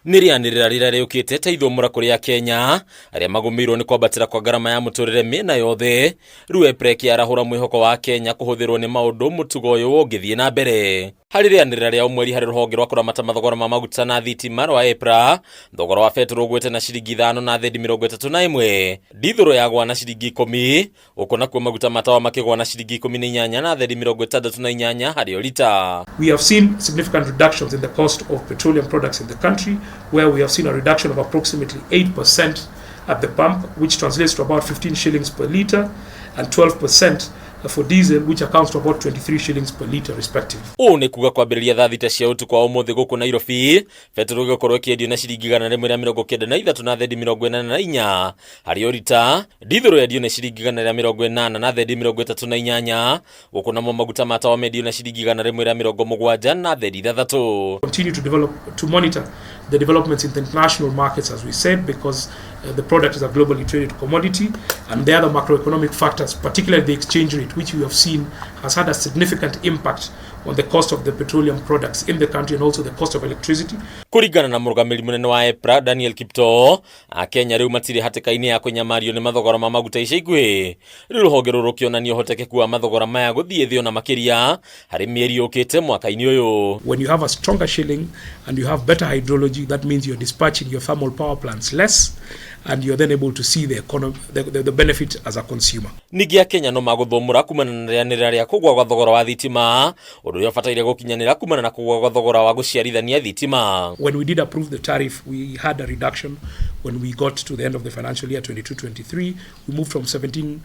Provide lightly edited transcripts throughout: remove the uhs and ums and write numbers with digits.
Nĩ rĩanĩrĩra rĩrĩa rĩũkĩte ta ithũmũra kũrĩ Akenya arĩa magũmĩirwo nĩ kwambatĩra kwa ngarama ya mũtũrĩre mĩena yothe. Rĩu EPRA ĩkĩarahũra mwĩhoko wa Kenya kũhũthĩrwo nĩ maũndũ mũtugo ũyũ ũngĩthiĩ na mbere. Harĩ rĩanĩrĩra rĩa o mweri harĩ rũhonge rwa kũramata mathogora ma maguta na thitima rwa EPRA, thogora wa betũrũ ũgwĩte na ciringi 5 na thendi 31, ndithũrũ yagwa na ciringi 10, gũkũ nakuo maguta ma tawa makĩgwa na ciringi 18 na thendi 68 harĩ o rita. We have seen significant reductions in the cost of petroleum products in the country, where we have seen a reduction of approximately 8% at the pump, which translates to about 15 shillings per litre, and 12% for diesel, which accounts to about 23 shillings per litre, respectively. Ũũ nĩ kuga kwambĩrĩria thaa 6 cia ũtukũ wa ũmũthĩ gũkũ Nairobi, betũrũ ĩgũkorwo ĩkĩendio na ciringi 193 na thendi 84 harĩ o rita, ndithũrũ yendio na ciringi 180 na thendi 38, gũkũ namo maguta ma tawa mendio na ciringi 176. Continue to develop, to monitor the developments in the international markets, as we said, because the product is a globally traded commodity, and the other macroeconomic factors, particularly the exchange rate, which we have seen has had a significant impact on the cost of the petroleum products in the country and also the cost of electricity. Kũringana na mũrũgamĩrĩri mũnene wa EPRA Daniel Kiptoo, Akenya rĩu matirĩ hatĩka-inĩ ya kũnyamario nĩ mathogora ma maguta ica ikuhĩ. Rĩu rũhonge rũrũ rũkĩonania ũhotekeku wa mathogora maya gũthiĩ thĩ ona makĩria harĩ mĩeri yũkĩte mwaka-inĩ ũyũ. When you have a stronger shilling and you have better hydrology, that means you're dispatching your thermal power plants less, and you're then able to see the, economy, the benefit as a consumer. Ningĩ Akenya no magũthũmũra kumana na rĩanĩrĩra rĩa kũgũa gwa thogora wa thitima, ũndũ ũrĩa ũbataire gũkinyanĩra kumana na kũgũa gwa thogora wa gũciarithania thitima. When we did approve the tariff, we had a reduction when we got to the end of the financial year 22-23. We moved from 17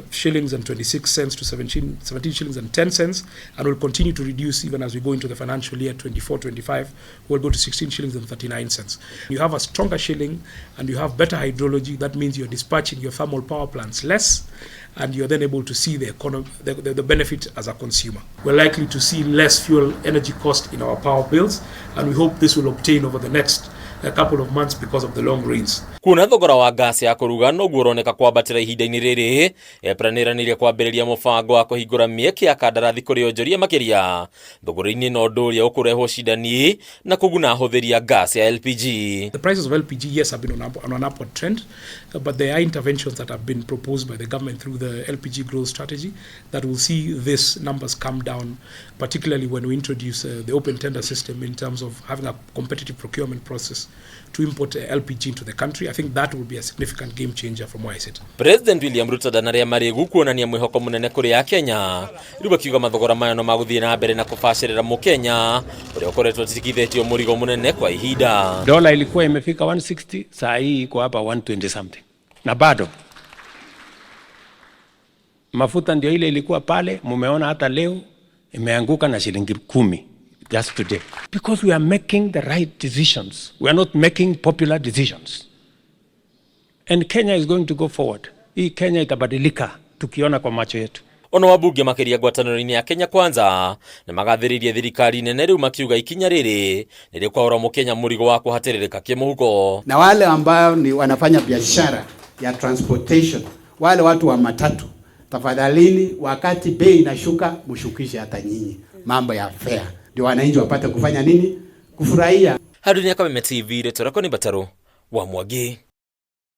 shillings and 26 cents to 17 shillings and 10 cents, and we'll continue to reduce even as we go into the financial year 24-25. We'll go to 16 shillings and 39 cents. You have a stronger shilling and you have better hydrology. That means you're dispatching your thermal power plants less, and you're then able to see the, economy, the benefit as a consumer. We're likely to see less fuel energy cost in our power bills, and we hope this will obtain over the next a couple of months because of the long rains. Kuona thogora wa ngasi ya kũruga noguo ũroneka kwambatĩra ihinda-inĩ rĩrĩ, EPRA nĩĩranĩire kwambĩrĩria mũbango wa kũhingũra mĩeke ya kandarathi kũrĩ onjoria makĩria thogora-inĩ, na ũndũ ũrĩa ũkũrehwo cindani na kũguna ahũthĩri a ngasi ya LPG. The prices of LPG, yes, have been on an upward trend, but there are interventions that have been proposed by the government through the LPG growth strategy that will see these numbers come down, particularly when we introduce the open tender system in terms of having a competitive procurement process to import LPG into the country. I think that will be a significant game changer from where I sit. President William Ruto ndanarĩa marĩgu kuonania mwĩhoko mũnene kũrĩ Akenya, rĩu akiuga mathogora maya no magũthiĩ na mbere na kũbacĩrĩra mũkenya ũrĩa ũkoretwo atirikithĩtio mũrigo mũnene kwa ihinda. Dola ilikuwa imefika 160, saa hii iko hapa 120 something, na bado mafuta ndio ile ilikuwa pale, mumeona hata leo imeanguka na shilingi 10 just today, because we are making the right decisions. We are not making popular decisions, and Kenya is going to go forward. Hii Kenya itabadilika tukiona kwa macho yetu. Ona wabunge makĩria ngwatanĩro-inĩ ya Kenya Kwanza nĩ magathĩrĩirie thirikari nene, rĩu makiuga ikinya rĩrĩ nĩ rĩkwaũra mũkenya mũrigo wa kũhatĩrĩrĩka kĩmũhuko. Na wale ambao ni wanafanya biashara ya transportation, wale watu wa matatu, tafadhalini, wakati bei inashuka, mshukishe hata nyinyi mambo ya fare, ndio wananchi wapate kufanya nini? Kufurahia. Handũ nĩ Kameme TV, rĩtwa rĩakwa nĩ Mbatarũ wa Mwangi.